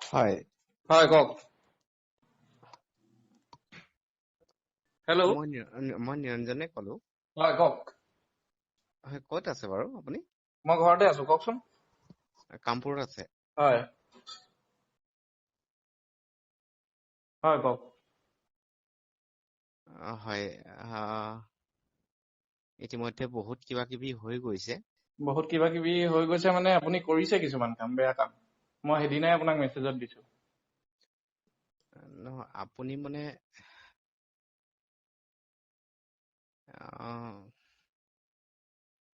হয়। হয়, কওক। হেল্ল'। মই নিৰঞ্জনে ক'লো। হয়, কওক। হয়, ক'ত আছে বাৰু আপুনি? মই ঘৰতে আছো, কওকচোন। কামপুৰত আছে? হয় হয়, কওক। হয়, ইতিমধ্যে বহুত কিবা কিবি হৈ গৈছে। বহুত কিবা কিবি হৈ গৈছে মানে আপুনি কৰিছে কিছুমান কাম, বেয়া কাম। মই সেইদিনাই আপোনাক মেছেজত দিছো। নহয়, আপুনি মানে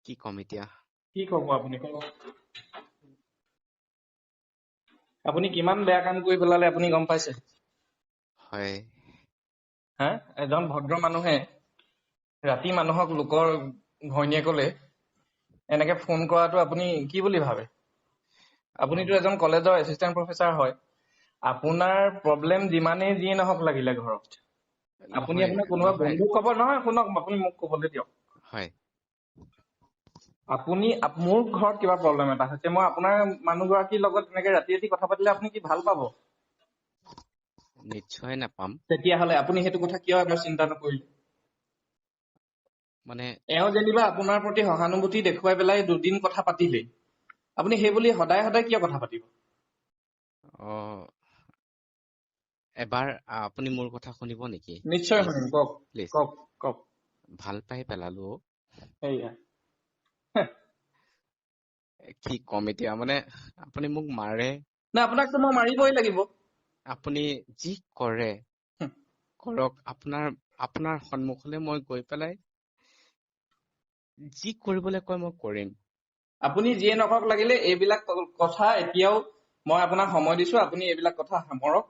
কি ক'ম এতিয়া? কি ক'ব আপুনি, কওক। আপুনি কিমান বেয়া কাম কৰি পেলালে আপুনি গম পাইছে? হয়। হা, এজন ভদ্ৰ মানুহে ৰাতি মানুহক লোকৰ ঘৈণীয়েকলে এনেকে ফোন কৰাটো আপুনি কি বুলি ভাবে? আপুনিতো এজন কলেজৰ এছিষ্টেণ্ট প্ৰফেচাৰ হয়। আপোনাৰ প্ৰব্লেম যিমানেই যিয়ে নহওক লাগিলে ঘৰত, আপুনি আপোনাৰ কোনোবা বন্ধুক ক'ব নহয়, শুনক আপুনি মোক ক'বলৈ দিয়ক। হয়। আপুনি মোৰ ঘৰত কিবা প্ৰব্লেম এটা হৈছে, মই আপোনাৰ মানুহগৰাকীৰ লগত এনেকে ৰাতি ৰাতি কথা পাতিলে আপুনি কি ভাল পাব? নিশ্চয় নাপাম। তেতিয়াহ'লে আপুনি সেইটো কথা কিয় এবাৰ চিন্তা নকৰিলে? মানে এওঁ যেনিবা আপোনাৰ প্ৰতি সহানুভূতি দেখুৱাই পেলাই দুদিন কথা পাতিলেই, আপুনি সেই বুলি সদায় সদায় কিয় কথা পাতিব? এবাৰ আপুনি মোৰ কথা শুনিব নেকি? নিশ্চয় শুনিম, কওক। কওক কওক। ভাল পাই পেলালো। সেয়া কি কম এতিয়া, মানে আপুনি মোক মাৰে। নাই, আপোনাকতো মই মাৰিবই লাগিব। আপুনি যি কৰে কৰক, আপোনাৰ সন্মুখলৈ মই গৈ পেলাই যি কৰিবলৈ কয় মই কৰিম। আপুনি যিয়ে নকৰক লাগিলে, এইবিলাক কথা এতিয়াও মই আপোনাক সময় দিছো, আপুনি এইবিলাক কথা সামৰক।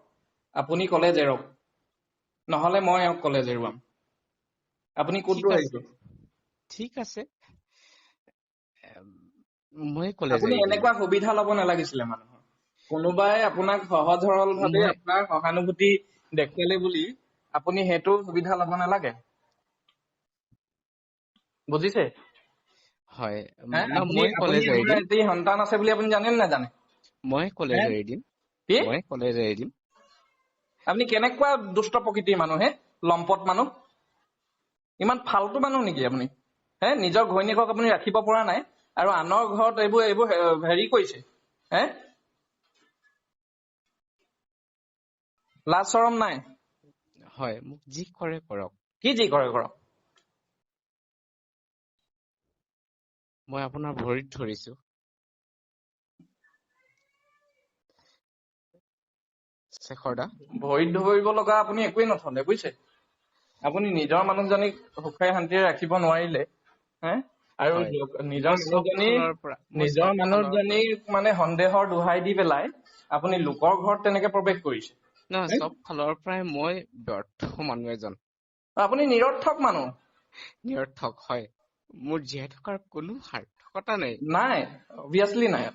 আপুনি কলেজ এৰক, নহলে মই এওঁক কলেজ এৰুৱাম। আপুনি ক'ত আহিছে? ঠিক আছে, মই কলেজ। আপুনি এনেকুৱা সুবিধা ল'ব নালাগিছিলে মানুহৰ। কোনোবাই আপোনাক সহজ সৰল ভাৱে আপোনাৰ সহানুভূতি দেখুৱালে বুলি আপুনি সেইটো সুবিধা ল'ব নালাগে, বুজিছে? হয়। সন্তান আছে বুলি আপুনি জানে নে নাজানে? মই কলেজ এৰি দিম। মই কলেজ এৰি দিম। আপুনি কেনেকুৱা দুষ্ট প্ৰকৃতিৰ মানুহ হে, লম্পট মানুহ, ইমান ফাল্টু মানুহ নেকি আপুনি? হে, নিজৰ ঘৈণীয়েকক আপুনি ৰাখিব পৰা নাই আৰু আনৰ ঘৰত এইবোৰ এইবোৰ হেৰি কৰিছে। হে, লাজ চৰম নাই? হয়, মোক যি কৰে কৰক। কি যি কৰে কৰক? মই আপোনাৰ ভৰিত ধৰিছো। শেখৰ দা, ভৰিত ধৰিব লগা আপুনি একোৱেই নথলে, বুজিছে? আপুনি নিজৰ মানুহজনীক সুখে শান্তিৰে ৰাখিব নোৱাৰিলে, হে, আৰু নিজৰ মানুহজনীক মানে সন্দেহৰ দোহাই দি পেলাই আপুনি লোকৰ ঘৰত তেনেকে প্ৰৱেশ কৰিছে। নহয়, চব ফালৰ পৰাই মই ব্যৰ্থ মানুহ এজন। আপুনি নিৰৰ্থক মানুহ। নিৰৰ্থক, হয়। মোৰ জীয়াই থকাৰ কোনো সাৰ্থকতা নাই। নাই, অবভিয়াছলি নাই।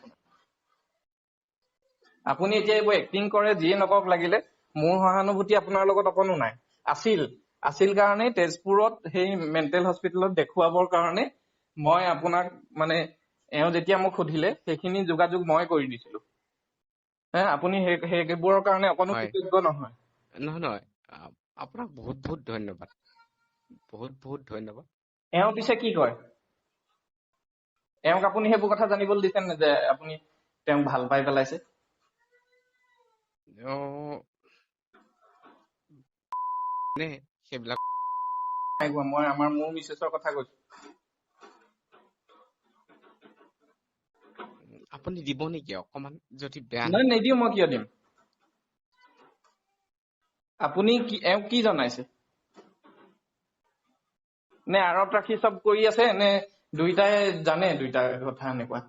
আপুনি এতিয়া এইবোৰ এক্টিং কৰে, যিয়ে নকৰক লাগিলে, মোৰ সহানুভূতি আপোনাৰ লগত অকণো নাই। আছিল কাৰণেই তেজপুৰত সেই মেণ্টেল হস্পিটেলত দেখুৱাবৰ কাৰণে মই আপোনাক মানে এওঁ যেতিয়া মোক সুধিলে সেইখিনি যোগাযোগ মই কৰি দিছিলো। হে, আপুনি সেইবোৰৰ কাৰণে অকণো কৃতজ্ঞ নহয়। নহয় নহয়, আপোনাক বহুত বহুত ধন্যবাদ, বহুত বহুত ধন্যবাদ। এওঁ পিছে কি কয়? এওঁক আপুনি সেইবোৰ কথা জানিবলৈ দিছে নে যে আপুনি তেওঁক ভাল পাই পেলাইছে? সেইবিলাক মই আমাৰ মোৰ মিছেছৰ কথা কৈছো। আপুনি দিব নেকি অকমান? যদি বেয়া নহয় নিদিওঁ। মই কিয় দিম? আপুনি কি এওঁক কি জনাইছে? নে আঁৰত ৰাখি চব কৰি আছে, নে দুইটাই জানে দুইটাৰ কথা? এনেকুৱা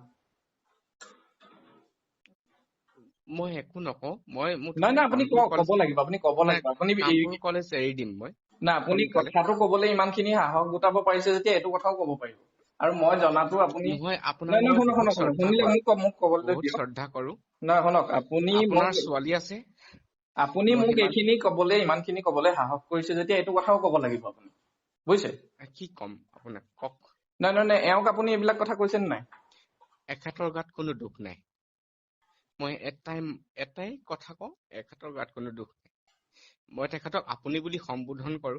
মই একো নকওঁ। মই নাই নাই, আপুনি কব লাগিব, আপুনি কব লাগিব। আপুনি কলেজ এৰি দিম মই। না, আপুনি কথাটো কবলৈ ইমানখিনি সাহস গোটাব পাৰিছে যেতিয়া এইটো কথাও কব পাৰিব। আৰু মই জনাতো আপুনি মোক কবলৈ শ্ৰদ্ধা কৰো। নহয়, শুনক, আপুনি ছোৱালী আছে, আপুনি মোক এইখিনি কবলৈ ইমানখিনি কবলৈ সাহস কৰিছে যেতিয়া এইটো কথাও কব লাগিব আপুনি, বুজিছে? কি কম আপোনাক, কওক। নাই নাই নাই, এওঁক আপুনি এইবিলাক কথা কৈছে নে নাই? এখেতৰ গাত কোনো দুখ নাই। মই এটাই এটাই কথা কওঁ, এখেতৰ গাত কোনো দুখ নাই। মই তেখেতক আপুনি বুলি সম্বোধন কৰো।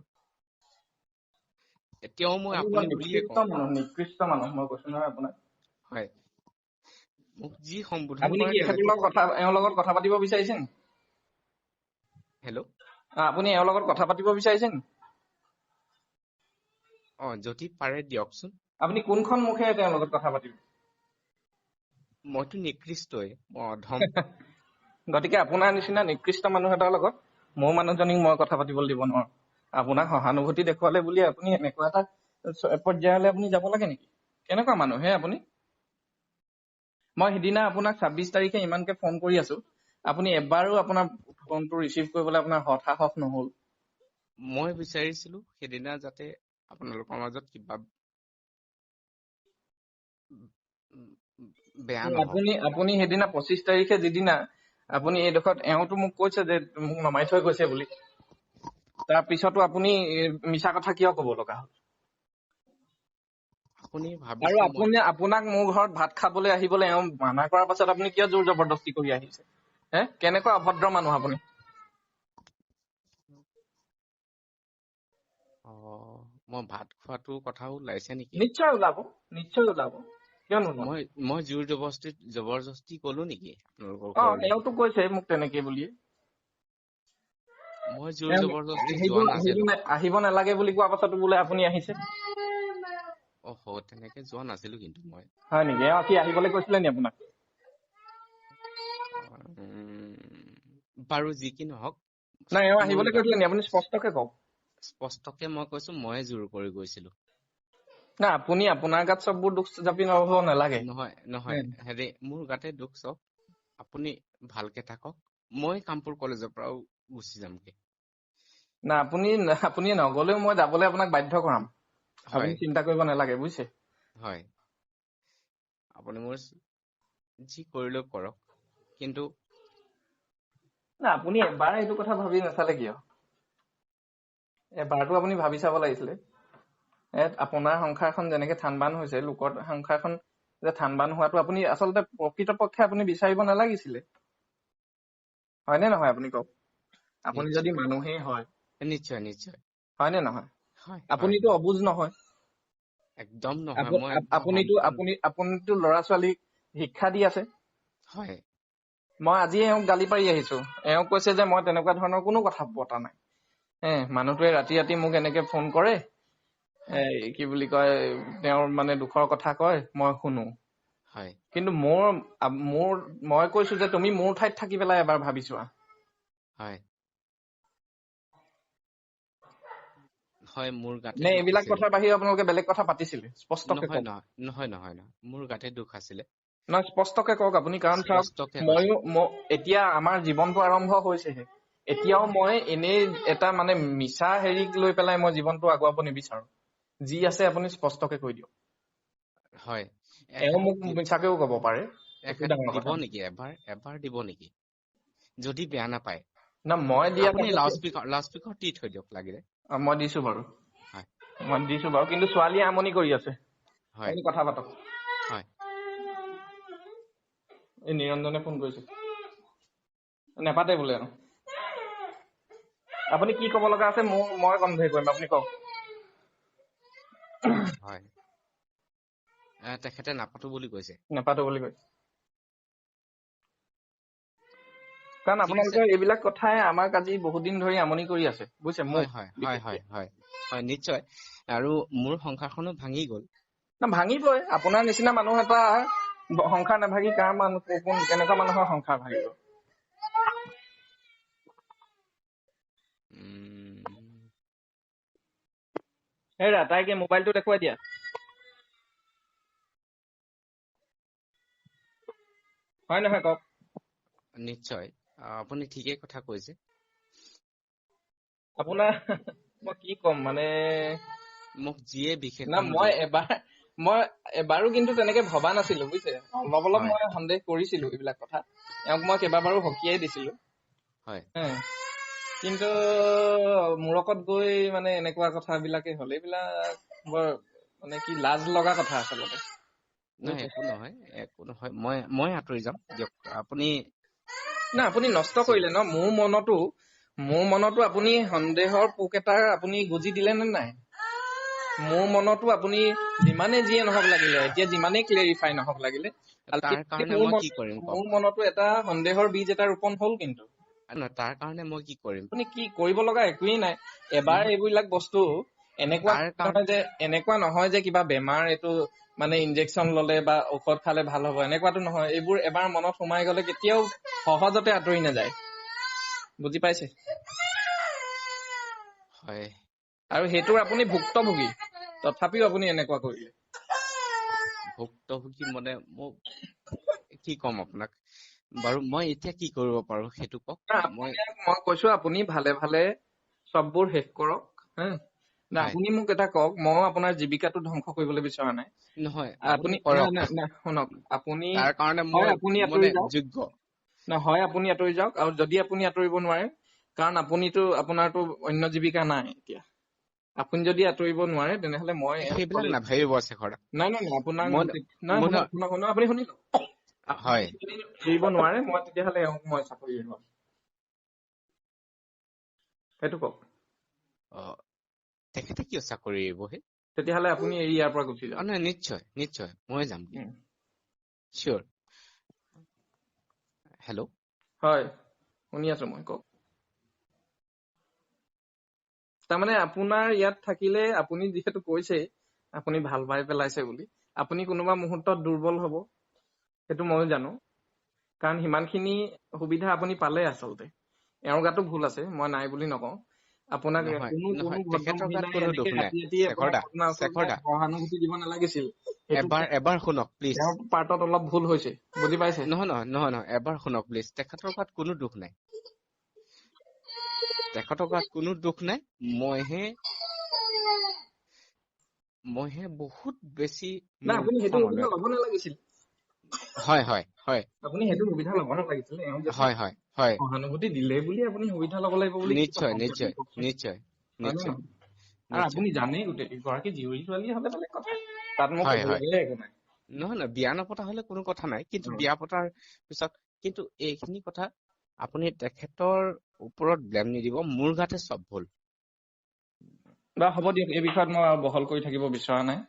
এতিয়াও মই আপুনি আপুনি বুলিয়ে নিকৃষ্ট কওঁ। মানুহ, নিকৃষ্ট মানুহ, মই কৈছো নহয় আপোনাক। হয়, মোক যি সম্বোধন আপুনি কৰে কি এখেতৰ তেনেকে। লগত কথা, এওঁৰ লগত কথা পাতিব বিচাৰিছে নি? হেল্ল'। আপুনি এওঁৰ লগত কথা পাতিব বিচাৰিছে নি? অ, যদি পাৰে দিয়কচোন। আপুনি কোনখন মুখেৰে তেওঁৰ লগত কথা পাতিব? মইতো নিকৃষ্টই, মই অধম। গতিকে আপোনাৰ নিচিনা নিকৃষ্ট মানুহ এটাৰ লগত মোৰ মানুহজনীক মই কথা পাতিবলৈ দিব নোৱাৰো। আপোনাক সহানুভূতি দেখুৱালে বুলি আপুনি এনেকুৱা এটা পৰ্যায়লৈ আপুনি যাব লাগে নেকি? কেনেকুৱা মানুহ হে আপুনি? মই সিদিনা আপোনাক 26 তাৰিখে ইমানকে ফোন কৰি আছো, আপুনি এবাৰো আপোনাৰ ফোনটো ৰিচিভ কৰিবলৈ আপোনাৰ সৎসাহস নহল। মই বিচাৰিছিলো সেইদিনা যাতে আপোনালোকৰ মাজত কিবা বেয়া নহওক। আপুনি আপুনি সেইদিনা 25 তাৰিখে যিদিনা আপুনি এইডোখৰত, এওঁতো মোক কৈছে যে মোক নমাই থৈ গৈছে বুলি, তাৰ পিছতো আপুনি মিছা কথা কিয় কব লগা হ'ল? আপুনি আৰু ভাবিছে মই আপুনি, আপোনাক মোৰ ঘৰত ভাত খাবলৈ আহিবলৈ এওঁ মানা কৰাৰ পাছত আপুনি কিয় জোৰ জবৰদস্তি কৰি আহিছে? হে, কেনেকুৱা অভদ্ৰ মানুহ আপুনি? অ, মই ভাত খোৱাটোৰ কথাও ওলাইছে নেকি? নিশ্চয় ওলাব, নিশ্চয় ওলাব, কিয় নোলাব? মই মই জোৰ জবৰদস্তি কলো নেকি আপোনালোকৰ অ, ঘৰলৈ? এওঁতো কৈছে মোক তেনেকে বুলিয়ে। মই জোৰ এওঁ জবৰদস্তি আহিব যোৱা আহিব নাছিলো। আহিব নালাগে বুলি কোৱাৰ পাছতো বোলে আপুনি আহিছে। অহ, তেনেকে যোৱা নাছিলো কিন্তু মই। হয় নেকি? এওঁ কি আহিবলৈ কৈছিলে নি আপোনাক? বাৰু যি কি নহওক, নাই, এওঁ মোৰ আহিবলৈ গাত কৈছিলে নি? আপুনি স্পষ্টকে কওক। স্পষ্টকে মই কৈছো, ময়ে জোৰ কৰি গৈছিলো। না, আপুনি আপোনাৰ গাত চববোৰ দুখ জাপি নল'ব নালাগে। নহয় নহয়, হেৰি, মোৰ গাতে দুখ চব। আপুনি ভালকে থাকক, মই কামপুৰ কলেজৰ পৰাও গুচি যামগে। না, আপুনি আপুনি নগলেও মই যাবলৈ আপোনাক বাধ্য কৰাম, আপুনি হয় চিন্তা কৰিব নালাগে, বুজিছে? হয়, আপুনি মোৰ যি কৰিলেও কৰক, কিন্তু না, আপুনি এবাৰ এইটো কথা ভাবি নাচালে কিয়? এবাৰতো আপুনি ভাবি চাব লাগিছিলে। আপোনাৰ সংসাৰখন যেনেকে থান-বান হৈছে, লোকৰ সংসাৰখন যে থান-বান হোৱাটো আপুনি আচলতে প্ৰকৃতপক্ষে আপুনি বিচাৰিব নালাগিছিলে। হয়নে নহয় আপুনি কওক? আপুনি যদি নিশ্চয় মানুহেই হয়। নিশ্চয় নিশ্চয়। হয়নে নহয়? হয় হয় আপুনিতো হয়, অবুজ নহয়। একদম নহয়, মই একদম আপুনিতো সম্পূৰ্ণ। আপুনি আপুনিতো ল'ৰা ছোৱালীক শিক্ষা দি আছে। হয়। মই আজিয়ে এওঁক গালি পাৰি আহিছো। এওঁ কৈছে যে মই তেনেকুৱা ধৰণৰ কোনো কথা পতা নাই। মানুহটোৱে ৰাতি ৰাতি মোক এনেকে ফোন কৰে, হয় কি বুলি কয়, তেওঁৰ মানে দুখৰ কথা কয়, মই শুনো। হয় কিন্তু মোৰ মোৰ মই কৈছো যে তুমি মোৰ ঠাইত থাকি পেলাই এবাৰ ভাবি চোৱা। হয় হয়, মোৰ গাতে নে দুখ এইবিলাক আছিলে। কথাৰ বাহিৰে আপোনালোকে বেলেগ কথা পাতিছিলে? স্পষ্টকে নহয় কওক। নহয় নহয় নহয় নহয়, মোৰ গাতে দুখ আছিলে। নহয়, স্পষ্টকে কওক আপুনি, কাৰণ চাওক, স্পষ্টকে কৈছো। ময়ো এতিয়া আমাৰ জীৱনটো আৰম্ভ হৈছেহে। এতিয়াও মই এনেই এটা মানে মিছা হেৰিক লৈ পেলাই মই জীৱনটো আগুৱাব নিবিচাৰো। যি আছে আপুনি স্পষ্টকে কৈ দিয়ক। হয়, এওঁ এখেতক মোক মিছাকেও কব পাৰে, একো এখেতক ডাঙৰ দিব কথা নেকি এবাৰ? এবাৰ দিব নেকি, যদি বেয়া নাপায়? না, মই দিয়া আপুনি কথা লাউড স্পীকাৰ দি থৈ দিয়ক লাগিলে। মই দিছো বাৰু। হয়। মই দিছো বাৰু, কিন্তু ছোৱালীয়ে আমনি কৰি আছে। হয়। আপুনি কথা পাতক। হয়। এই নিৰঞ্জনে ফোন কৰিছে, নেপাতে বোলে আৰু। আপুনি কি কব লগা আছে মই কনভে কৰিম, আপুনি কওক। হয়, তেখেতে নাপাতো বুলি কৈছে। নাপাতো বুলি কৈছে। কাৰণ ঠিক আছে। আপোনালোকৰ এইবিলাক কথাই আমাক আজি বহুত দিন ধৰি আমনি কৰি আছে, বুজিছে? মোক হয়, হয়, হয়, হয়, হয়, হয়, নিশ্চয়। আৰু মোৰ সংসাৰখনো ভাঙি গ'ল। না, ভাঙিবই। আপোনাৰ নিচিনা মানুহ এটা সংসাৰ নাভাগি কাৰ মানুহ, কোন কেনেকুৱা মানুহৰ সংসাৰ ভাঙিব? হেৰা, তাইক এই মোবাইলটো দেখুৱাই দিয়া। হয় নহয় কওক? নিশ্চয়, আপুনি ঠিকেই কথা কৈছে। আপোনাৰ মই কি ক'ম মানে, মোক যিয়ে বিশেষ না, মই এবাৰো কিন্তু তেনেকে ভবা নাছিলো, বুজিছে? অলপ অলপ হয়। মই সন্দেহ কৰিছিলো এইবিলাক কথা। এওঁক মই কেইবাবাৰো সকীয়াই দিছিলো। হয়। কিন্তু মূৰকত গৈ মানে এনেকুৱা কথাবিলাকে হ'ল। এইবিলাক বৰ মানে কি লাজ লগা কথা আচলতে। নহয়, একো নহয়, একো নহয়, মই আঁতৰি যাম দিয়ক। আপুনি না, আপুনি নষ্ট কৰিলে ন মোৰ মনতো আপুনি সন্দেহৰ পোক এটাৰ আপুনি গুজি দিলে নে নাই? মোৰ মনতো আপুনি যিমানে যিয়ে নহওক লাগিলে, এতিয়া যিমানেই ক্লেৰিফাই নহওক লাগিলে, তাৰ কাৰণে মই কি কৰিম? মোৰ মনতো এটা সন্দেহৰ বীজ এটা ৰোপণ হ'ল কিন্তু। তাৰ কাৰণে মই কি কৰিম? আপুনি কি কৰিব লগা একোৱেই নাই। এবাৰ এইবিলাক বস্তু এনেকুৱা নহয় যে, এনেকুৱা নহয় যে কিবা বেমাৰ এইটো মানে ইনজেকচন ললে বা ঔষধ খালে ভাল হ'ব, এনেকুৱাতো নহয়। এইবোৰ এবাৰ মনত সোমাই গলে কেতিয়াও সহজতে আঁতৰি নাযায়, বুজি পাইছে? হয়। আৰু সেইটোৰ আপুনি ভুক্তভোগী, তথাপিও আপুনি এনেকুৱা কৰিলে। ভুক্তভোগী মানে মোক কি ক'ম আপোনাক? বাৰু মই এতিয়া কি কৰিব পাৰো সেইটো কওক। মই কৈছো আপুনি ভালে ভালে চববোৰ শেষ কৰক। হা, না আপুনি মোক এটা কওক, মই আপোনাৰ জীৱিকাটো ধ্বংস কৰিবলৈ বিচৰা নাই। নহয়, আপুনি শুনক, আপুনি তাৰ কাৰণে মই আপুনি আঁতৰি যাওক, যোগ্য নহয় আপুনি আঁতৰি যাওক। আৰু যদি আপুনি আঁতৰিব নোৱাৰে, কাৰণ আপুনিতো আপোনাৰতো অন্য জীৱিকা নাই এতিয়া, আপুনি যদি আঁতৰিব নোৱাৰে তেনেহলে মই সেইবিলাক নাভাবিব শেখৰ। নাই নাই নাই, আপোনাক নাই, আপুনি শুনি লওক। হয়, এৰিব নোৱাৰে, মই তেতিয়াহ'লে এওঁক মই চাকৰি এৰুৱাম, সেইটো কওক। অ, তেখেতে কিয় চাকৰি এৰিব হে? তেতিয়াহ'লে আপুনি এৰি ইয়াৰ পৰা গুচি যাওক। নহয়, নিশ্চয় নিশ্চয় মই যাম, চিয়ৰ। হেল্ল'? হয়, শুনি আছো মই, কওক। তাৰমানে আপোনাৰ ইয়াত থাকিলে আপুনি যিহেতু কৈছে আপুনি ভাল পাই পেলাইছে বুলি, আপুনি কোনোবা মুহূৰ্তত দুৰ্বল হব, সেইটো ময়ো জানো। কাৰণ সিমানখিনি সুবিধা আপুনি পালে। আচলতে এওঁৰ গাতো ভুল আছে, মই নাই বুলি নকওঁ। আপোনাক সহানুভূতি দিব নালাগিছিল। এবাৰ শুনক প্লিজ, তেওঁৰ পাৰ্টত অলপ ভুল হৈছে, বুজি পাইছে? নহয় নহয় নহয় নহয়, এবাৰ শুনক প্লিজ। তেখেতৰ গাত কোনো দুখ নাই, তেখেতৰ গাত কোনো দুখ নাই। মইহে বহুত বেছি। আপুনি সেইটো সুবিধা ল'ব নালাগিছিল। হয় হয় হয়, আপুনি সেইটো সুবিধা ল'ব নালাগিছিল। হয় হয় হয়, সহানুভূতি দিলে বুলি আপুনি সুবিধা ল'ব লাগিব বুলি? নিশ্চয় নিশ্চয় নিশ্চয় নিশ্চয়। আৰু আপুনি জানেই গোটেই গৰাকী জীয়ৰী ছোৱালী হলে বেলেগ কথা, তাত মোক একো নাই। নহয় নহয়, বিয়া নপতা হলে কোনো কথা নাই, কিন্তু বিয়া পতাৰ পিছত কিন্তু এইখিনি কথা আপুনি তেখেতৰ ওপৰত ব্লেম নিদিব, মোৰ গাতে চব ভুল। বা হ'ব দিয়ক, এই বিষয়ত মই আৰু বহল কৰি থাকিব বিচৰা নাই।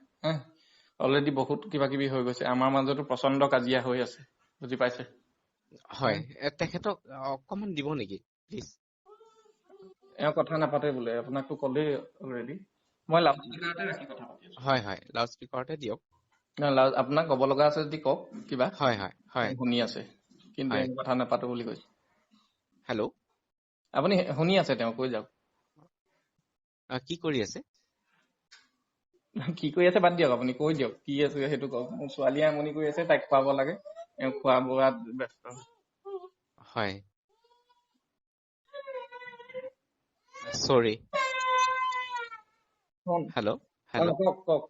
অলৰেডি বহুত কিবা কিবি হৈ গৈছে, আমাৰ মাজতো প্ৰচণ্ড কাজিয়া হৈ আছে, বুজি পাইছে? হয়, তেখেতক অকমান দিব নেকি প্লিজ? এওঁ কথা নাপাতে বোলে, আপোনাকতো ক'লেই অলৰেডি। মই লাউড স্পীকাৰতে ৰাখি কথা পাতি আছো। হয় হয়, লাউড স্পীকাৰতে দিয়ক। আপোনাক ক'ব লগা আছে যদি কওক কিবা। হয় হয় হয়, শুনি আছে, কিন্তু কথা নাপাতো বুলি কৈছে। হেল্ল', আপুনি শুনি আছে? তেওঁ কৈ যাওক। কি কৰি আছে? কি কৰি আছে বাদ দিয়ক, আপুনি কৈ দিয়ক কি আছে সেইটো কওক। মোৰ ছোৱালীয়ে আমনি কৰি আছে, তাইক খুৱাব লাগে, এওঁ খোৱা বোৱাত ব্যস্ত। হয়, চৰি। হেল্ল' হেল্ল', কওক কওক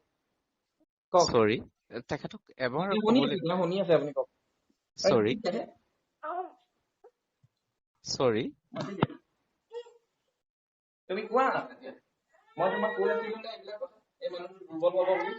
কওক। চৰি, তেখেতক এবাৰ শুনি আছে, আপুনি কওক। চৰি চৰি, তুমি কোৱা, মই তোমাক কৈ আছিলো নে এইবিলাক কথা, এই মানুহটো দুৰ্বল হব বুলি?